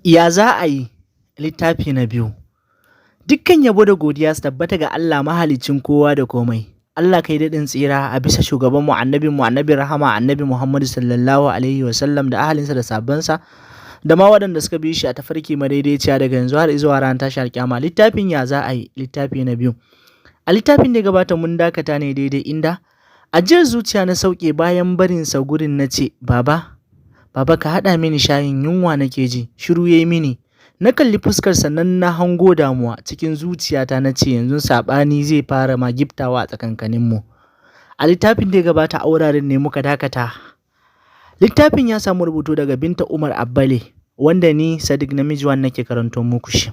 Ya za a yi? Littafi na biyu. Dukkan yabo da godiya su tabbata ga Allah, mahaliccin kowa da komai. Allah, kai daɗin tsira a bisa shugabanmu, annabinmu, annabin rahama, Annabi Muhammadu sallallahu alaihi wasallam, da ahalinsa da sahabbansa, da ma waɗanda suka bi shi a tafarki madaidaiciya daga yanzu har zuwa ranar tashar kyama. Littafin Ya za a yi? Littafi na biyu. A littafin da gabata, mun dakata ne daidai inda ajiyar zuciya na sauke bayan barinsa gurin. Na ce, "Baba, baba, ka haɗa mini shayin, yunwa nake ji." Shiru ya yi mini. Na kalli fuskar, sannan na hango damuwa. Cikin zuciyata na ce, yanzu saɓani zai fara ma giftawa a tsakankaninmu. A littafin da ya gabata, a wuraren ne muka dakata. Littafin ya samu rubutu daga Binta Umar Abbale, wanda ni Sadiq Namiji nake karanto muku shi.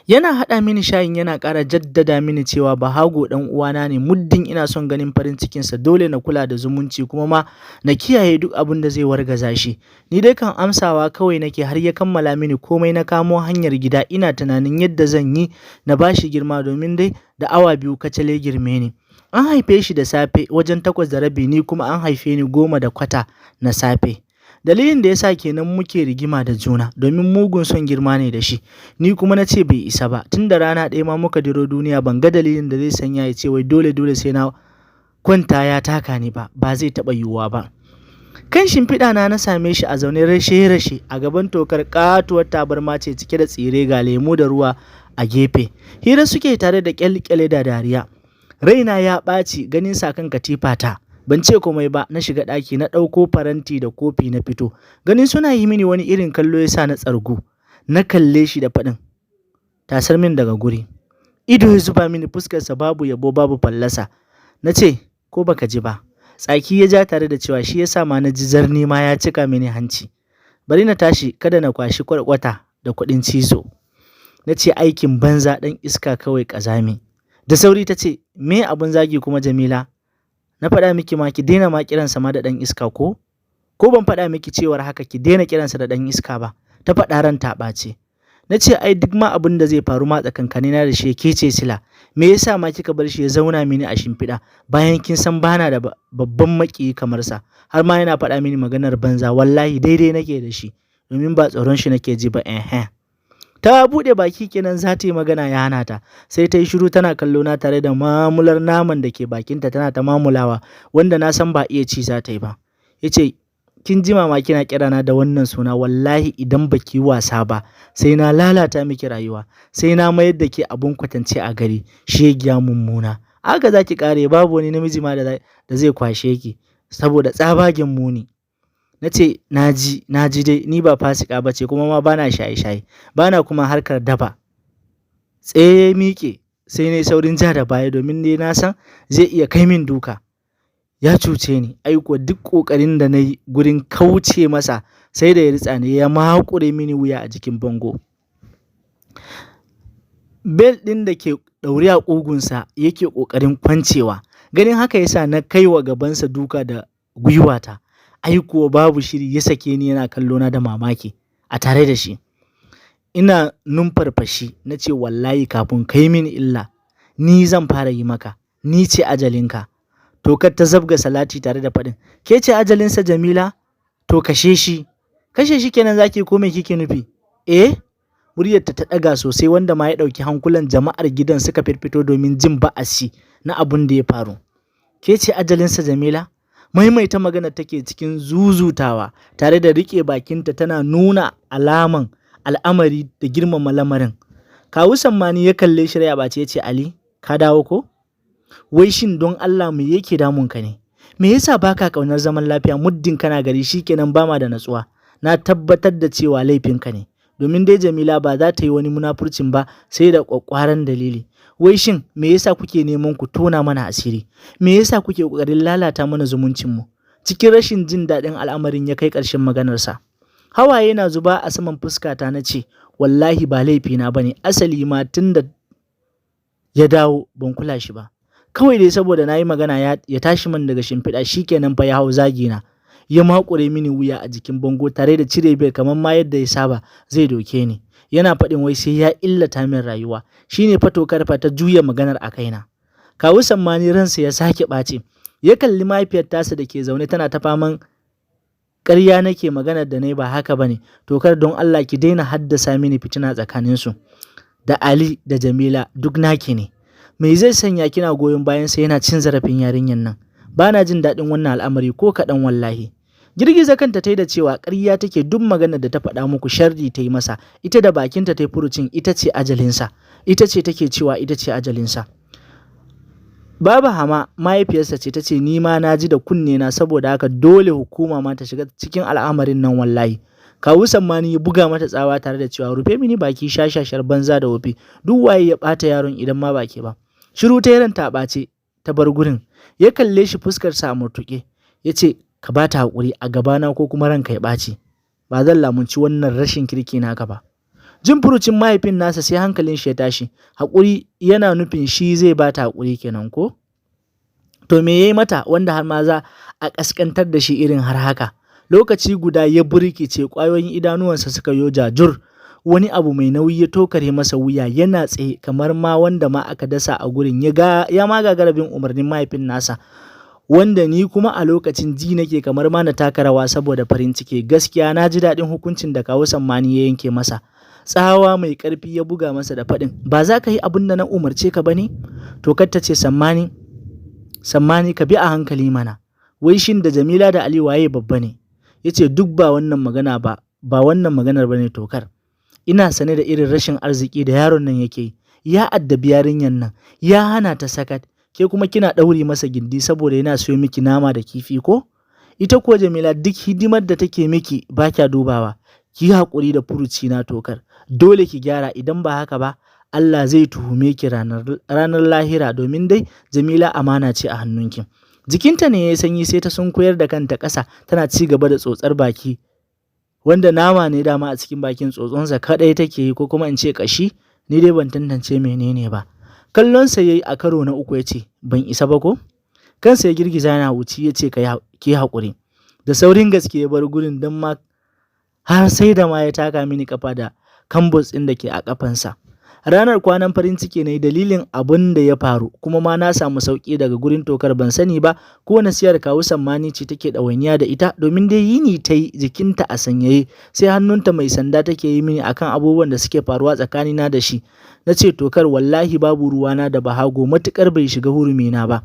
Yana haɗa mini shayin yana ƙara jaddada mini cewa Bahago ɗan uwana ne. Muddin ina son ganin farin cikinsa, dole na kula da zumunci, kuma ma na kiyaye duk abin da zai wargaza shi. Ni dai kan amsawa kawai nake har ya kammala mini komai. Na kamo hanyar gida ina tunanin yadda zan yi na bashi girma, domin dai da awa 2 kacal ya girme ni. An haife shi da safe wajen 8:30, ni kuma an haife ni 10:15 na safe. Dalilin da yasa kenan muke rigima da juna, domin mugun son girma ne da shi. Ni kuma na ce bai isa ba, tun da rana ɗaya ma muka diro duniya, ban ga dalilin da zai sanya ya ce wai dole dole sai na kwanta ya taka ni ba. Ba zai taɓa yiwuwa ba. Kan shimfiɗa na na same shi a zaune rashe rashe a gaban tokar. Katuwar tabarma ce cike da tsire, ga lemu da ruwa a gefe. Hira suke tare da kyalkyale da dariya. Raina ya ɓaci ganin sa kan katifata. Ban ce komai ba, na shiga ɗaki na ɗauko faranti da kofi na fito. Ganin suna yi mini wani irin kallo ya sa na tsargu. Na kalle shi da faɗin, "Tasar min daga guri." Ido ya zuba mini, fuskarsa babu yabo babu fallasa. Na ce, "Ko baka ji ba?" Tsaki ya ja tare da cewa, "Shi yasa ma na ji zarni ma ya cika mini hanci. Bari na tashi, kada na kwashi kwarkwata da kuɗin cizo." Na ce, "Aikin banza, ɗan iska kawai, ƙazami." Da sauri ta ce, "Me abun zagi kuma, Jamila? Na faɗa miki ma ki daina ma kiransa ma da ɗan iska ko? Ko ban faɗa miki cewar haka ki daina kiransa da ɗan iska ba?" Ta faɗa ran ta ɓace. Na ce, "Ai duk ma abin da zai faru ma tsakankanina da shi, ke ce sila. Me yasa ma kika bar shi ya zauna mini a shimfiɗa, bayan kin san bana da babban maƙiyi kamar sa? Har ma yana faɗa mini maganar banza. Wallahi daidai nake da shi, domin ba tsoron shi nake ji ba." Ehe. Ta buɗe baki kenan za ta yi magana, ya hana ta. Sai ta yi shiru tana kallo na tare da mamular naman da ke bakinta, tana ta mamulawa, wanda na san ba iya ci za ta yi ba. Ya ce, "Kin ji mama kina kirana da wannan suna, wallahi idan baki wasa ba sai na lalata miki rayuwa, sai na mayar da ke abun kwatance a gari. Shegiya mummuna, haka za ki kare, babu wani namiji ma da zai kwashe ki saboda tsabagen muni." Na ce, "Na ji, na ji dai, ni ba fasika ba ce, kuma ma bana shaye-shaye, bana kuma harkar daba." Tsaye ya miƙe, sai na saurin ja da baya, domin dai na san zai iya kai min duka. Ya cuce ni. Ai kuwa duk ƙoƙarin da na yi gurin kauce masa, sai da ya ritsa ni ya makure mini wuya a jikin bango. Bel ɗin da ke ɗaure a ƙugunsa yake ƙoƙarin kwancewa. Ganin haka yasa na kai wa gabansa duka da gwiwata. Ai kuwa babu shiri ya sake ni, yana kallo na da mamaki a tare da shi. Ina numfarfashi na ce, "Wallahi kafin kai mini illa, ni zan fara yi maka. Ni ce ajalinka." Tokar ta zabga salati tare da faɗin, "Ke ce ajalinsa, Jamila? To kashe shi." "Kashe shi kenan zaki, ko me kike nufi, eh?" Muryarta ta ɗaga sosai, wanda ma ya ɗauki hankulan jama'ar gidan, suka firfito domin jin ba'asi na abun da ya faru. "Ke ce ajalinsa, Jamila." Maimaita magana take cikin zuzutawa tare da riƙe bakinta, tana nuna alaman al'amari da girmama lamarin. Kawu Sammani ya kalle shi rai ɓace, ya ce, "Ali, ka dawo ko? Wai shin don Allah me yake damunka ne? Me yasa baka kaunar zaman lafiya? Muddin kana gari, shikenan bama da natsuwa. Na tabbatar da cewa laifinka ne, domin dai Jamila ba za ta yi wani munafurcin ba sai da kwakwaran dalili. Wai shin me yasa kuke neman ku tona mana asiri? Me yasa kuke kokarin lalata mana zumuncin mu?" Cikin rashin jin daɗin al'amarin ya kai ƙarshen maganarsa. Hawaye na zuba a saman fuskata na ce, "Wallahi ba laifina bane. Asali ma tun da ya dawo ban kula shi ba. Kawai dai saboda na yi magana ya tashi min daga shimfiɗa, shikenan fa ya hau zagina, ya makure mini wuya a jikin bango tare da cire bel kamar ma yadda ya saba, zai doke ni. Yana faɗin wai sai ya illata min rayuwa. Shine fa Tokar fa ta juya maganar a kaina." Kawu Sammani ransa ya sake ɓaci. Ya kalli mahaifiyar tasa da ke zaune tana ta faman Ƙarya nake, maganar da nayi ba haka bane. Tokar, don Allah ki daina haddasa mini fitina tsakaninsu. Da Ali da Jamila duk naki ne. Me zai sanya kina goyon bayansa yana cin zarafin yarinyar nan? Ba na jin daɗin wannan al'amari ko kaɗan wallahi. Girgiza kanta ta yi da cewa ƙarya take, duk maganar da ta faɗa muku sharri ta yi masa. Ita da bakinta ta yi furucin ita ce ajalinsa. Ita ce take cewa ita ce ajalinsa. Baba Hama mahaifiyarsa ce ta ce ni ma na ji da kunne na, saboda haka dole hukuma ma ta shiga cikin al'amarin nan wallahi. Kawu Sammani ya buga mata tsawa tare da cewa rufe mini baki shashashar banza da wofi, duk waye ya ɓata yaron idan ma ba ke ba. Shiru ta yi ta ɓace ta bar gurin. Ya kalle shi fuskarsa a murtuƙe, ya ce ka ba ta haƙuri a gabana ko kuma ranka ya ɓaci. Ba zan lamunci wannan rashin kirki naka ba. Jin furucin mahaifin nasa sai hankalin shi ya tashi. Haƙuri yana nufin shi zai ba ta haƙuri kenan ko? To me ya yi mata wanda har ma za a ƙasƙantar da shi irin har haka? Lokaci guda ya burkice, ƙwayoyin idanuwansa suka yo jajur. Wani abu mai nauyi ya tokare masa wuya, yana tsaye kamar ma wanda ma aka dasa a gurin, ya ma gagara bin umarnin mahaifin nasa. Wanda ni kuma a lokacin ji nake kamar ma na taka rawa saboda farin ciki. Gaskiya na ji daɗin hukuncin da kawu Sammani ya yanke masa. Tsawa mai ƙarfi ya buga masa da faɗin ba za ka yi abin da na umarce ka ba ne? Tokar ta ce Sammani, Sammani, ka bi a hankali mana. Wai shin da Jamila da Ali waye babba ne? Ya ce duk ba wannan magana ba, ba wannan maganar ba ne Tokar. Ina sane da irin rashin arziki da yaron nan yake yi. Ya addabi yarinyar nan, ya hana ta sakat. Ke kuma kina ɗaure masa gindi saboda yana siyo miki nama da kifi ko? Ita kuwa Jamila duk hidimar da take miki ba kya dubawa. Ki yi haƙuri da furuci na Tokar. Dole ki gyara, idan ba haka ba Allah zai tuhume ki ranar lahira, domin dai Jamila amana ce a hannunki. Jikinta ne ya yi sanyi, sai ta sunkuyar da kanta ƙasa tana ci gaba da tsotsar baki. Wanda nama ne dama a cikin bakin, tsotsonsa kaɗai take yi, ko kuma in ce ƙashi, ni dai ban tantance menene ba. Kallonsa ya yi a karo na uku ya ce ban isa ba ko? Kansa ya girgiza yana wuci, ya ce ki haƙuri. Da saurin gaske ya bar gurin, don ma har sai da ma ya taka mini kafa da kambos ɗin da ke a kafansa. Ranar kwanan farin ciki ne dalilin abin da ya faru, kuma ma na samu sauƙi daga gurin Tokar. Ban sani ba ko nasiyar kawu Sammani ce take ɗawainiya da ita, domin dai yini ta yi jikinta a sanyaye, sai hannunta mai sanda take yi mini akan abubuwan da suke faruwa tsakanina da shi. Na ce Tokar, wallahi babu ruwana da Bahago matuƙar bai shiga hurumina ba.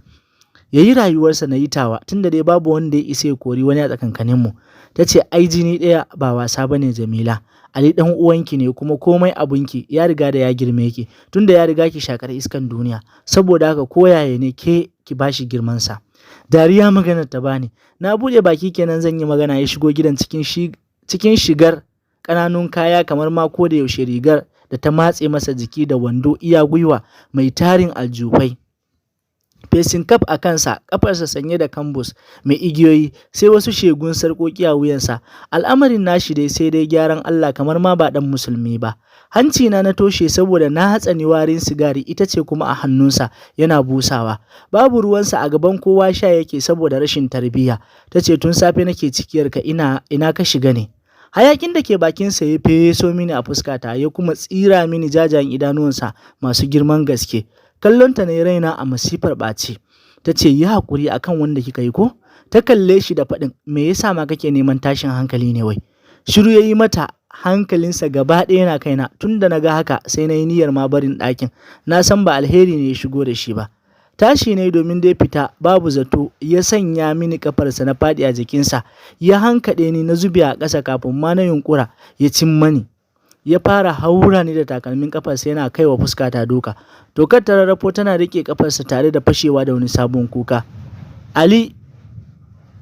Ya yi rayuwarsa na yi tawa, tunda dai babu wanda ya isa ya kori wani a tsakankaninmu. Ta ce ai jini ɗaya ba wasa ba ne Jamila. Ali ɗan uwanki ne kuma komai abunki, ya riga da ya girme ki, tunda ya riga ki shakar iskan duniya, saboda haka ko yaya ne ke ki bashi girmansa. Dariya maganar ta bani. Na buɗe baki kenan zan yi magana ya shigo gidan cikin shigar ƙananun kaya kamar ma ko da yaushe, rigar da ta matse masa jiki da wando iya gwiwa mai tarin aljufai. Facing cap a kansa, kafarsa sanye da kambus mai igiyoyi, sai wasu shegun sarƙoƙi a wuyansa. Al'amarin nashi dai sai dai gyaran Allah, kamar ma ba ɗan musulmi ba. Hanci na na toshe saboda na hatsani warin sigari, ita ce kuma a hannunsa yana busawa. Babu ruwansa, a gaban kowa sha yake saboda rashin tarbiyya. Ta ce tun safe nake cikiyarka, ina ina ka shiga ne? Hayakin da ke bakinsa ya feso mini a fuskata, ya kuma tsira mini jajayen idanuwansa masu girman gaske. Kallonta na raina a masifar ɓaci. Ta ce yi haƙuri akan wanda kika yi ko? Ta kalle shi da faɗin me yasa ma kake neman tashin hankali ne wai? Shiru ya yi mata, hankalinsa gaba ɗaya yana kaina. Tun da na ga haka sai na yi niyyar ma barin ɗakin. Na san ba alheri ne ya shigo da shi ba. Tashi ne domin dai fita, babu zato ya sanya mini kafarsa, na faɗi a jikinsa. Ya hankaɗe ni na zube a ƙasa, kafin ma na yunƙura ya cin mani. Ya fara haura ni da takalmin kafarsa yana kaiwa fuskata duka. Tokar ta rarrafo tana riƙe kafarsa tare da fashewa da wani sabon kuka. Ali,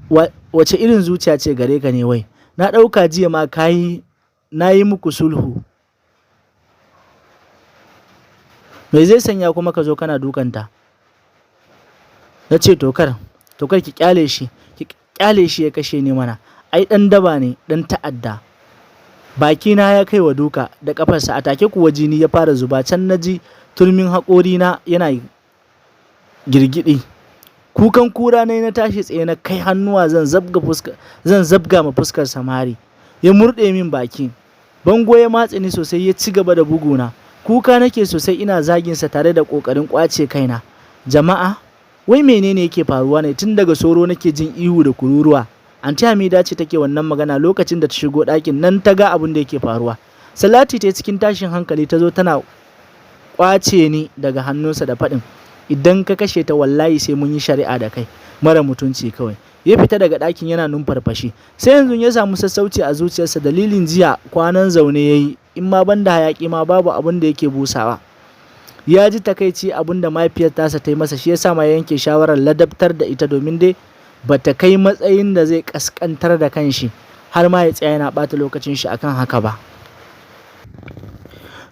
wace irin zuciya ce gare ka ne wai? Na ɗauka jiya ma kayi na yi muku sulhu. Me zai sanya kuma ka zo kana dukanta? Na ce Tokar, Tokar, ki kyale shi, ki kyale shi ya kashe ni mana. Ai ɗan daba ne, ɗan ta'adda. Bakina ya kai wa duka da kafarsa, a take kuwa jini ya fara zuba, can na ji turmin haƙorina yana girgidi. Kukan kura na na tashi tsaye na kai hannuwa zan zabga ma fuskar samari. Ya murɗe min baki. Bango ya matse ni sosai, ya ci gaba da buguna. Kuka nake sosai ina zagin sa tare da ƙoƙarin ƙwace kaina. Jama'a, wai menene yake faruwa ne? Tun daga soro nake jin ihu da kururuwa. Anti Hamida ce take wannan magana lokacin da ta shigo ɗakin nan ta ga abin da yake faruwa. Salati ta cikin tashin hankali ta zo tana ƙwace ni daga hannunsa da faɗin, "Idan ka kashe ta, wallahi sai mun yi shari'a da kai, mara mutunci kawai." Ya fita daga ɗakin yana numfarfashi. Sai yanzu ya samu sassauci a zuciyarsa, dalilin jiya kwanan zaune ya yi, in ma banda hayaƙi ma babu abin da yake busawa. Ya ji takaici abin da mahaifiyar tasa ta yi masa, shi yasa ma ya yanke shawarar ladabtar da ita, domin dai bata kai matsayin da zai kaskantar da kanshi har ma ya tsaya yana ɓata lokacin shi akan haka ba.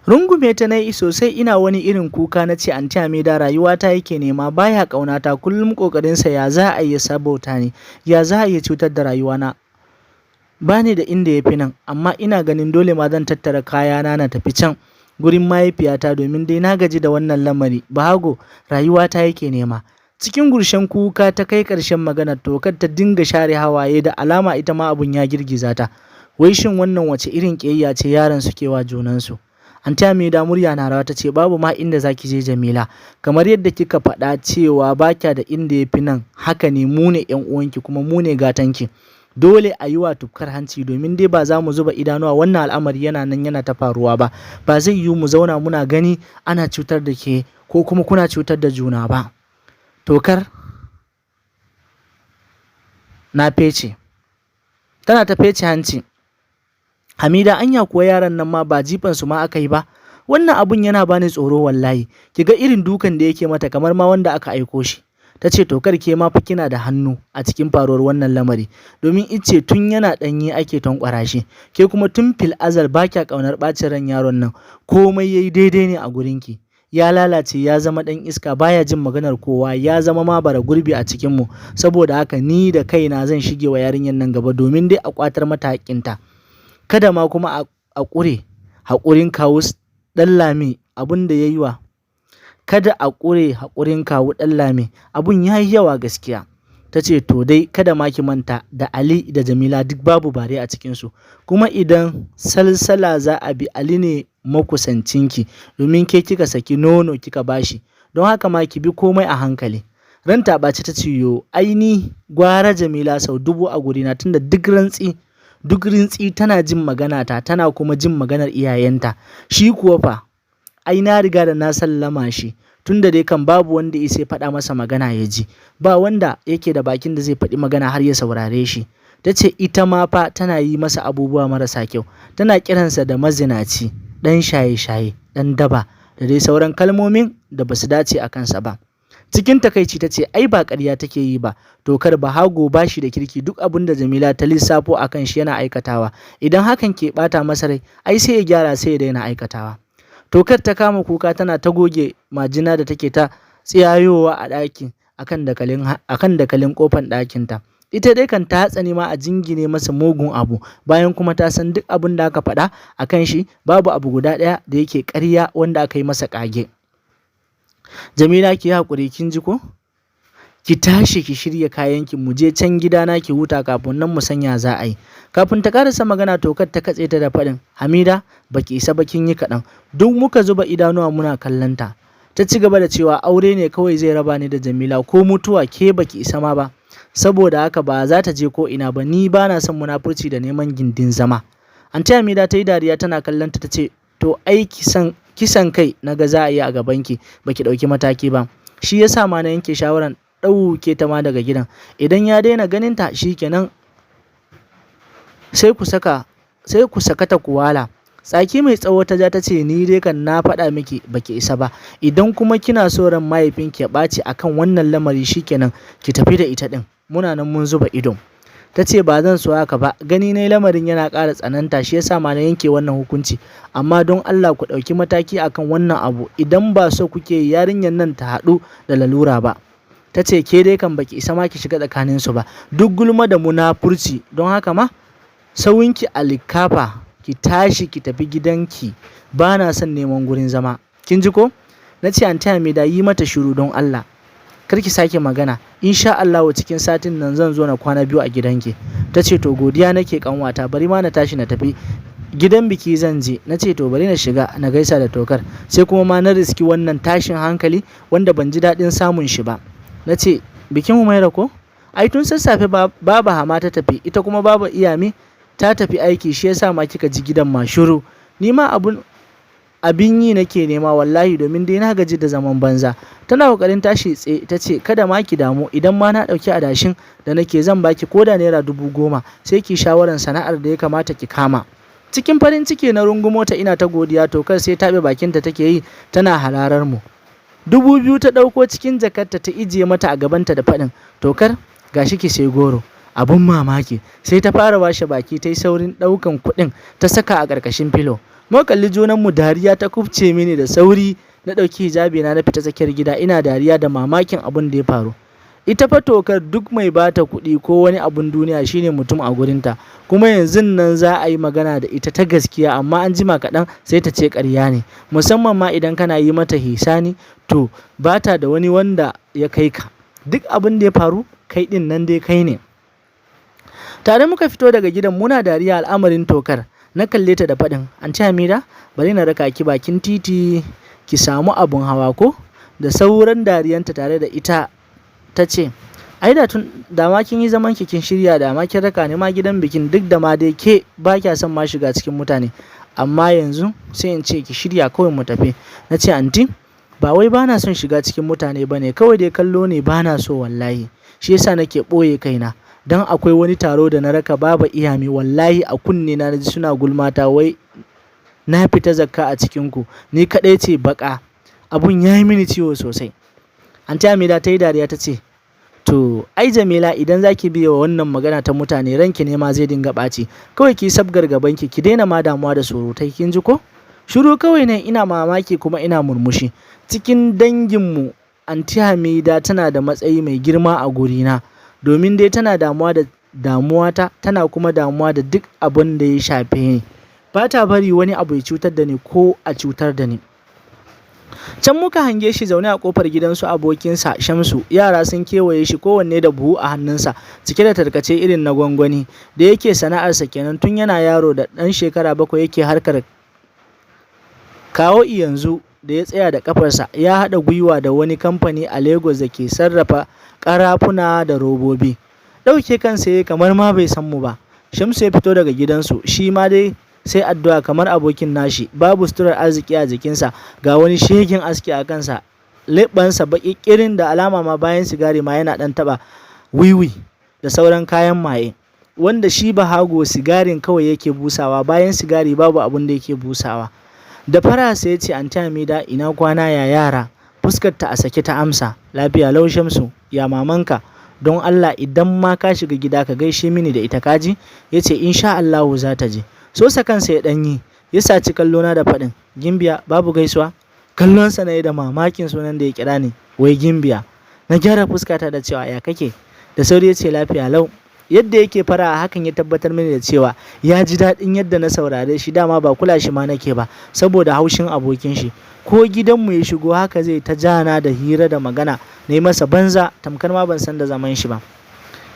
Rungume ta na yi sosai ina wani irin kuka, na ce, "Anti Hamida, rayuwata yake nema, baya ƙaunata. Kullum ƙoƙarinsa ya za a iya sabauta ni, ya za a iya cutar da rayuwana. Ba ni da inda ya fi nan, amma ina ganin dole ma zan tattara kayana na tafi can gurin mahaifiyata, domin dai na gaji da wannan lamari. Bahago rayuwata yake nema." Cikin gurshen kuka ta kai ƙarshen maganar. Tokar ta dinga share hawaye, da alama ita ma abun ya girgiza ta. Wai shin wannan wace irin ƙiyayya ce yaran suke wa junansu? Anti Hamida murya na rawa ta ce, "Babu ma inda zaki je, Jamila. Kamar yadda kika faɗa cewa ba kya da inda ya fi nan, haka ne. Mu ne ƴan uwanki kuma mu ne gatanki. Dole a yi wa tufkar hanci, domin dai ba za mu zuba idanuwa wannan al'amari yana nan yana ta faruwa ba. Ba zai yiwu mu zauna muna gani ana cutar da ke ko kuma kuna cutar da juna ba." Tokar na fece. Tana ta fece hanci. "Hamida, anya kuwa yaran nan ma ba jifan su ma aka yi ba? Wannan abun yana bani tsoro wallahi. Ki ga irin dukan da yake mata, kamar ma wanda aka aiko shi." Ta ce, "Tokar, ke ma fa kina da hannu a cikin faruwar wannan lamari, domin ice tun yana ɗanye ake tankwara shi. Ke kuma tun fil azal ba kya ƙaunar ɓacin ran yaron nan, komai yayi daidai ne a gurinki. Ya lalace, ya zama ɗan iska, baya jin maganar kowa, ya zama ma bara gurbi a cikinmu. Saboda haka ni da kaina zan shige wa yarinyar nan gaba, domin dai a ƙwatar mata haƙƙinta. Kada ma kuma a ƙure haƙurin kawu ɗan Lami abun da ya yi wa, kada a ƙure haƙurin kawu ɗan Lami, abun ya yi yawa gaskiya." Ta ce, "To dai kada ma ki manta da Ali da Jamila, duk babu bare a cikinsu. Kuma idan salsala za a bi, Ali ne makusancinki, domin ke kika saki nono kika bashi. Don haka ma ki bi komai a hankali." Ranta ɓace ta ce, "Yo ai ni gwara Jamila sau dubu a gurina, tunda duk rantsi duk rintsi tana jin magana ta, tana kuma jin maganar iyayenta. Shi kuwa fa, ai na riga da na sallama shi, tunda dai kan babu wanda ya sai faɗa masa magana ya ji, ba wanda yake da bakin da zai faɗi magana har ya saurare shi." Ta ce, "Ita ma fa tana yi masa abubuwa marasa kyau, tana kiransa da mazinaci, ɗan shaye-shaye, ɗan daba, da dai sauran kalmomin da basu dace a kansa ba." Cikin takaici ta ce, "Ai ba ƙarya take yi ba, Tokar. Bahago ba shi da kirki. Duk abin da Jamila ta lissafo a kan shi yana aikatawa. Idan hakan ke ɓata masa rai, ai sai ya gyara, sai ya daina aikatawa." Tokar ta kama kuka tana ta goge majina da take ta tsiyayowa a ɗakin akan dakalin kofan ɗakinta. Ita dai kan ta tsani ma a jingine masa mugun abu, bayan kuma ta san duk abin da aka faɗa a kan shi babu abu guda ɗaya da yake ƙarya wanda aka yi masa ƙage. "Jamila, ki yi haƙuri, kin ji ko? Ki tashi ki shirya kayanki, mu je can gidana ki huta, kafin nan mu sanya za a yi." Kafin ta karasa magana, Tokar ta katse ta da faɗin, "Hamida, baki isa ba, kin yi kaɗan." Duk muka zuba idanuwa muna kallon ta. Ta ci gaba da cewa, "Aure ne kawai zai raba ni da Jamila ko mutuwa. Ke baki isa ma ba. Saboda haka ba za ta je ko ina ba. Ni ba na son munafurci da neman gindin zama." Anti Hamida ta yi dariya tana kallon ta, ta ce, "To ai kisan kai na ga za a yi a gabanki baki ɗauki mataki ba. Shi yasa ma na yanke shawaran ɗauke ta ma daga gidan. Idan ya daina ganin ta shikenan, sai ku saka ta kuwala." Tsaki mai tsawo ta ja, ta ce, "Ni dai kan na faɗa miki, baki isa ba. Idan kuma kina so ran mahaifinki ya ɓaci akan wannan lamari, shikenan, ki tafi da ita ɗin. Muna nan mun zuba ido." Ta ce, "Ba zan so haka ba. Gani na lamarin yana ƙara tsananta, shi yasa ma na yanke wannan hukunci. Amma don Allah ku ɗauki mataki akan wannan abu idan ba so kuke yarinyar nan ta haɗu da lalura ba." Ta ce, "Ke dai kan baki isa ma ki shiga tsakaninsu ba, duk gulma da munafurci. Don haka ma sawunki a likafa, ki tashi ki tafi gidanki. Ba na son neman gurin zama, kin ji ko?" Na ce, "Anti Hamida, yi mata shiru don Allah, kar ki sake magana. Insha Allah cikin satin nan zan zo na kwana 2 a gidanki." Ta ce, "To, godiya nake, kanwata. Bari ma na tashi na tafi gidan biki zan je." Na ce, "To, bari na shiga na gaisa da Tokar." Sai kuma ma na riski wannan tashin hankali wanda ban ji daɗin samun shi ba. Na ce, "Bikin Humaira ko?" Ai tun sassafe Baba Hama ta tafi, ita kuma Baba Iyami ta tafi aiki, shi yasa ma kika ji gidan ma shiru. Ni ma abin yi nake nema wallahi, domin dai na gaji da zaman banza. Tana kokarin tashi tsaye ta ce, "Kada ma ki damu, idan ma na ɗauki adashin da nake zan baki ko da ₦10,000, sai ki shawaran sana'ar da ya kamata ki kama." Cikin farin ciki na rungumo ta ina ta godiya. Tokar sai taɓe bakinta take yi tana hararar mu. 2,000 ta ɗauko cikin jakarta ta ijiye mata a gabanta da faɗin, "Tokar, gashi ki sai goro." Abun mamaki, sai ta fara washe baki, ta yi saurin ɗaukan kuɗin ta saka a ƙarƙashin filo. Muka kalli junanmu, dariya ta kubce mini. Da sauri na ɗauki hijabi na, na fita tsakiyar gida ina dariya da mamakin abun da ya faru. Ita fa Tokar duk mai bata kuɗi ko wani abun duniya shine mutum a gurinta, kuma yanzu nan za a yi magana da ita ta gaskiya, amma an jima kaɗan sai ta ce ƙarya ne. Musamman ma idan kana yi mata hisani, to bata da wani wanda ya kai ka. Duk abin da ya faru, kai ɗin nan dai kai ne. Tare muka fito daga gidan muna dariya al'amarin Tokar. Na kalle ta da faɗin, "Anti Hamida, bari na raka ki bakin titi ki samu abun hawa ko?" Da sauran dariyanta tare da ita ta ce, "Ai da tun da ma kin yi zaman ki kin shirya, da ma kin raka ni ma gidan bikin, duk da ma dai ke ba kya son ma shiga cikin mutane. Amma yanzu sai in ce ki shirya kawai mu tafi." Na ce, "Anti, ba wai ba na son shiga cikin mutane ba ne, kawai dai kallo ne ba na so wallahi. Shi yasa nake ɓoye kaina. Don akwai wani taro da na raka Baba Iyami, wallahi a kunne na ji suna gulmata wai na fita zakka a cikinku, ni kaɗai ce baƙa. Abun ya yi mini ciwo sosai." Anti Hamida ta yi dariya ta ce, "To, ai Jamila, idan za ki biye wa wannan magana ta mutane, ranki ne ma zai dinga ɓaci. Kawai ki sabgar gabanki, ki daina ma damuwa da surutai, kin ji ko?" Shiru kawai ne ina mamaki kuma ina murmushi. Cikin danginmu Anti Hamida tana da matsayi mai girma a gurina, domin dai tana damuwa da damuwata, tana kuma damuwa da duk abin da ya shafe ni. Ba ta bari wani abu ya cutar da ni ko a cutar da ni. Can muka hange shi zaune a kofar gidansu abokinsa Shamsu, yara sun kewaye shi, kowanne da buhu a hannunsa cike da tarkace irin na gwangwani. Da yake sana'arsa kenan, tun yana yaro da ɗan shekara 7 yake harkar, kawo yanzu da ya tsaya da kafarsa. Ya haɗa gwiwa da wani kamfani a Lagos da ke sarrafa ƙarafuna da robobi. Ɗauke kansa ya kamar ma bai san mu ba. Shamsu ya fito daga gidansu, shi ma dai sai addu'a kamar abokin nashi, babu suturar arziki a jikinsa, ga wani shegen aski a kansa, leɓɓansa baƙi ƙirin, da alama ma bayan sigari ma yana ɗan taɓa wiwi da sauran kayan maye. Wanda shi Bahago sigarin kawai yake busawa, bayan sigari babu abun da yake busawa. Da fara sai ya ce, "Anti Hamida, ina kwana, ya yara?" Fuskar ta a sake ta amsa, "Lafiya lau Shamsu, ya mamanka? Don Allah idan ma ka shiga gida ka gaishe mini da ita, kaji?" Ya ce, "Insha Allahu za ta je." Sosa kansa ya ɗanyi, ya saci kallona da faɗin, "Gimbiya, babu gaisuwa?" Kallonsa na yi da mamakin sunan da ya kira ni, wai Gimbiya. Na gyara fuskata da cewa, "Ya kake?" Da sauri ya ce, "Lafiya lau." Yadda yake fara hakan ya tabbatar mini da cewa ya ji daɗin yadda na saurare shi. Dama ba kula shi ma nake ba saboda haushin abokin shi. Ko gidanmu ya shigo haka zai ta jana da hira da magana, na yi masa banza tamkar ma ban san da zaman shi ba.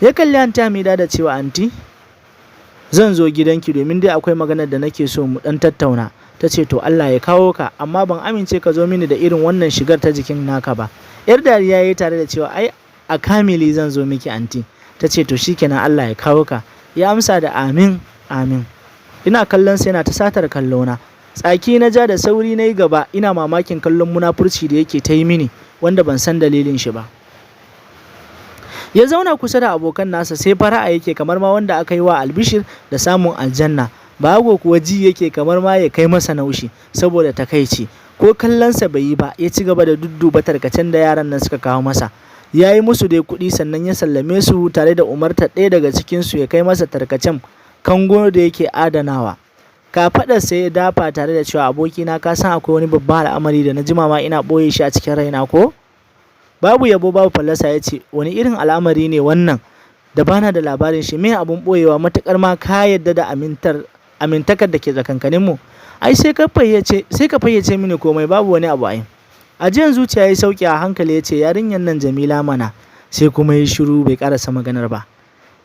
Ya kalli Anti Hamida da cewa, "Anti, zan zo gidanki domin dai akwai maganar da nake so mu ɗan tattauna." Ta ce, "To, Allah ya kawo ka, amma ban amince ka zo mini da irin wannan shigar ta jikin naka ba." Yar dariya ya yi tare da cewa, "Ai a kamili zan zo miki, anti." Ta ce, "To shikenan, Allah ya kawo ka." Ya amsa da, "Amin, amin." Ina kallon sa yana ta satar kallona. Tsaki na ja, da sauri na yi gaba ina mamakin kallon munafurci da yake ta yi mini wanda ban san dalilin shi ba. Ya zauna kusa da abokan nasa sai fara'a yake kamar ma wanda aka yi wa albishir da samun aljanna. Bago kuwa ji yake kamar ma ya kai masa naushi saboda takaici. Ko kallonsa bai yi ba, ya ci gaba da dudduba tarkacen da yaran nan suka kawo masa. Ya yi musu dai kuɗi, sannan ya sallame su tare da umartar ɗaya daga cikinsu ya kai masa tarkacen kango da yake adanawa. Kafaɗarsa ya dafa tare da cewa, "Abokina, ka san akwai wani babban al'amari da na jima ma ina ɓoye shi a cikin raina ko?" Babu yabo babu fallasa ya ce, "Wani irin al'amari ne wannan da bana da labarin shi? Me abun ɓoyewa? Matuƙar ma ka yadda da amintakar da ke tsakankaninmu, ai sai ka fayyace mini komai, babu wani abu ai." Ajiyan zuciya ya sauke a hankali ya ce, "Yarinyar nan Jamila mana." Sai kuma ya shiru bai karasa maganar ba.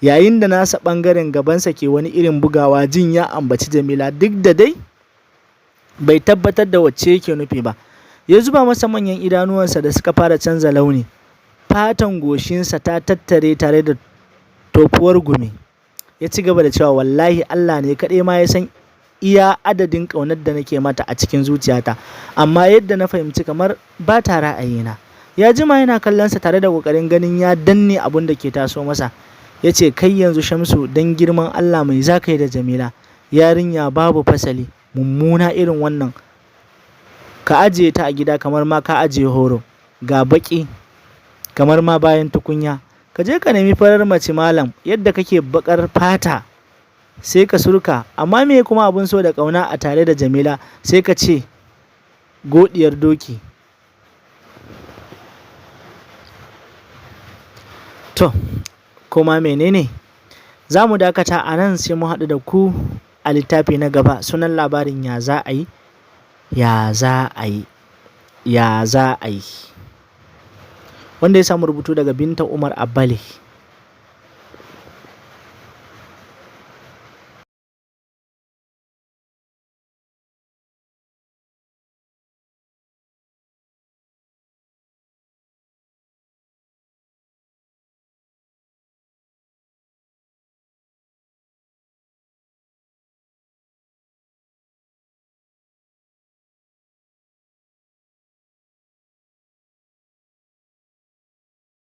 Yayin da nasa bangaren gabansa ke wani irin bugawa jin ya ambaci Jamila, duk da dai bai tabbatar da wacce yake nufi ba. Ya zuba masa manyan idanuwansa da suka fara canza launi. Fatan goshinsa ta tattare tare da tofuwar gumi. Ya ci gaba da cewa, "Wallahi Allah ne kaɗai ma ya san iya adadin ƙaunar da nake mata a cikin zuciyata, amma yadda na fahimci kamar ba ta ra'ayina." Ya jima yana kallonsa tare da ƙoƙarin ganin ya danne abun da ke taso masa. Ya ce, "Kai yanzu Shamsu, don girman Allah mai za ka yi da Jamila? Yarinya babu fasali, mummuna irin wannan. Ka ajiye ta a gida kamar ma ka ajiye horo. Ga baƙi kamar ma bayan tukunya. Ka je ka nemi farar mace malam, yadda kake baƙar fata sai ka surka. Amma me kuma abun so da ƙauna a tare da Jamila? Sai ka ce godiyar doki." To, kuma menene? Za mu dakata a nan, sai mu haɗu da ku a littafi na gaba. Sunan labarin "Ya za a yi, ya za a yi, ya za a yi", wanda ya samu rubutu daga Binta Umar Abbali.